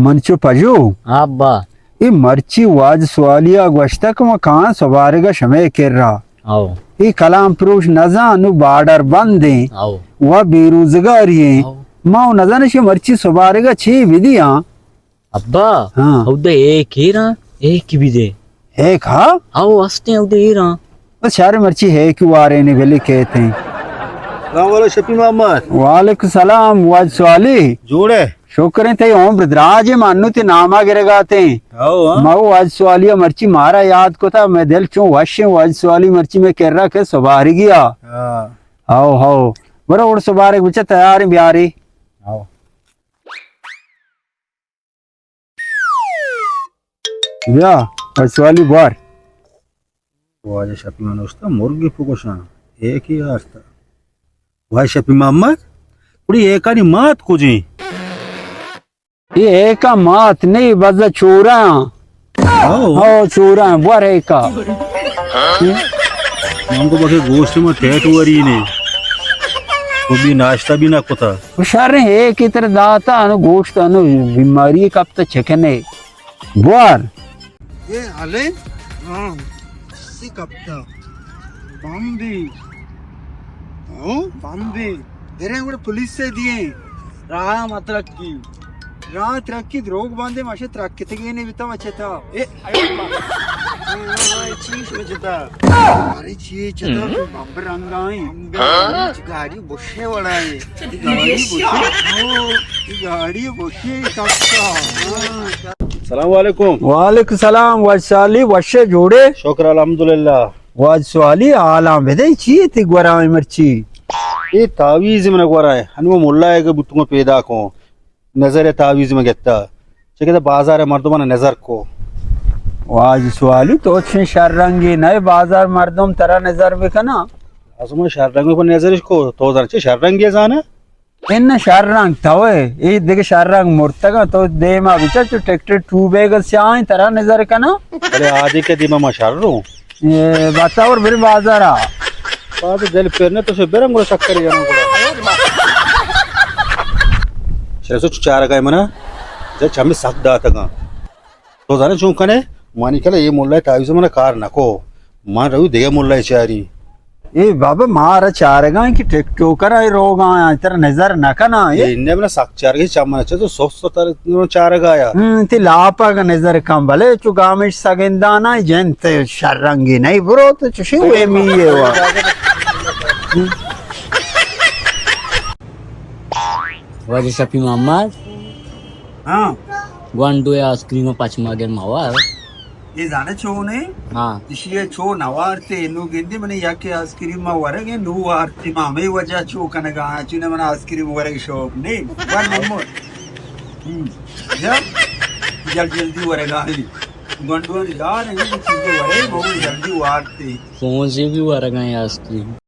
من چو پجو؟ ابا۔ اے مرچی واجہ سوالی ءَ گوشتہ کہ من کاں سبارگ ءَ شمئے کرا۔ او۔ اے کلام پروش نزان، نو بارڈر بند ایں۔ او۔ و بے روزگاری ایں۔ او۔ ما نزان شی مرچی سبارگ ءَ چی بدیاں۔ ابا، ہاں۔ او دے ایک ایرا، ایک بھی دے۔ ایک ہا؟ او ہستے او دے ایرا۔ بس شہر مرچی ہے کہ وارے نے بلی کہتے ہیں۔ السلام علیکم شفیع محمد۔ وعلیکم السلام واجہ سوالی۔ جوڑے؟ شکر ایں تئی عمر دراج ایں، ما انوں تئی ناما گرگا اتیں۔ ہاؤ، ہاں۔ ما واجہ سوالی مرچی مارا یاد کتا، مئے دل چون وش ایں، واجہ سوالی مرچی مئے کرا کہ سبارگی آ۔ ہاں۔ How, how. برو اڑ سبارگ بچا تیار ایں بیاری۔ ہاؤ۔ بیا، واجہ سوالی بوار۔ واجہ شفیع من اوشتا مرگی پکشاں، ایک ہی آرتا۔ واجہ شفیع محمد، کڑی ایکانی مات کجیں؟ اے ایکا مات نہیں، بزا چوراں۔ ہاؤ۔ ہاؤ، چوراں، بوار ایکا۔ من کو بکے گوشت ما ٹیٹ وری نے۔ وہ بھی ناشتہ بھی نہ کتا۔ شر ہے کہ تر داتا انو گوشت انو بیماری کپتا چکنے۔ بوار۔ اے ہلے؟ ہاں۔ سی کپتا۔ بمبی۔ او، بمبی۔ درے گڑا پولیس سے دیے۔ راہ مترکی۔ راہ ترکی دروگ باندے ماشے ترک کتگی نے بیتا وچتا۔ اے۔ اے، چیش وچتا۔ ارے چی چتا بمب رنگائیں۔ گاڑی بشے وڑا ہے۔ گاڑی بشے۔ او، گاڑی بشے کپتا۔ السلام علیکم۔ وعلیکم السلام، واجہ سوالی، وشے جوڑے؟ شکر الحمدللہ۔ واجہ سوالی، حالاں بدے، چی تی گورا مرچی؟ اے تعویز من گورا ہے، ہنو ملا ہے کہ بوتوں پیدا کو، نظر تعویز من گتا، چکہ بازار مردمان نظر کو۔ واجہ سوالی، تو چین شر رنگی نئے، بازار مردم ترا نظر بکنا؟ از من شر رنگ پر نظرش کو، تو زان چے شر رنگی زانا؟ ان شر رنگ توئے، اے دگہ شر رنگ مرتگاں، تو دیما بچا چو ٹریکٹر ٹو بیگ سیاہیں ترا نظر کنا۔ بلے آدی کہ دیما ما شر رو۔ اے باتاور بری بازارا۔ باز دل پر نہ تو سے برم گڑا چکر جانا گڑا۔ شر سو چارگا منا، جے چمی سک داتگاں۔ تو زانے چون کنے؟ مانی کلا اے ملا تعویز منا کار نکو۔ من روی دگہ ملا چاری۔ اے بابا، مارا چارگاں کہ ٹک ٹوکر آئی روگا آیا، ترا نظر نہ کنا اے؟ اے نے منا سک چارگی چمن چے تو سوس تو تر چارگا آیا۔ ہم، تی لاپا کا نظر کم بلے، چو گامش سگندانا جنت شر رنگی نہیں برو تو چشی وے میے وا۔ واجہ شفیع محمد۔ ہاں۔ گونڈو آئس کریم پچ مگر موار۔ اے زانے چونے؟ ہاں۔ اشی چو نوارتے، نو گندی منی یک آئس کریم ما ورگے، نو وارتے ما ہمے وجہ چو کنگا، چونے من آئس کریم ورگ شوق نہیں۔ ور نمو۔ ہم۔ جا، جل جلدی ورگا ہی۔ گونڈو یار، یہ چیزیں ورے، وہ جلدی وارتے۔ فون سے بھی ورگا آئس کریم۔